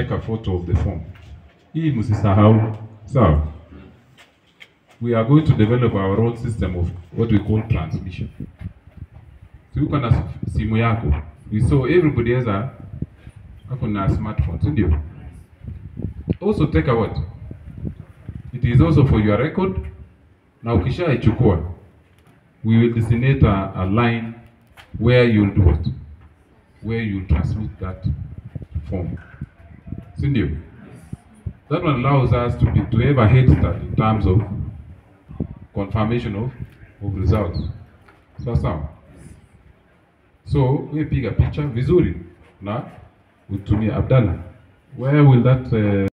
take a photo of the form. Hii msisahau. Sawa. We are going to develop our own system of what we call transmission. So you can simu yako. We saw everybody has a smartphone, sindio? Also take a what? It is also for your record. Now ukishaichukua, we will designate a line where you'll do what? Where you transmit that form. Sindio? That one allows us to have a head start in terms of confirmation of results. So we pick a picture vizuri na utumia Abdallah. Where will that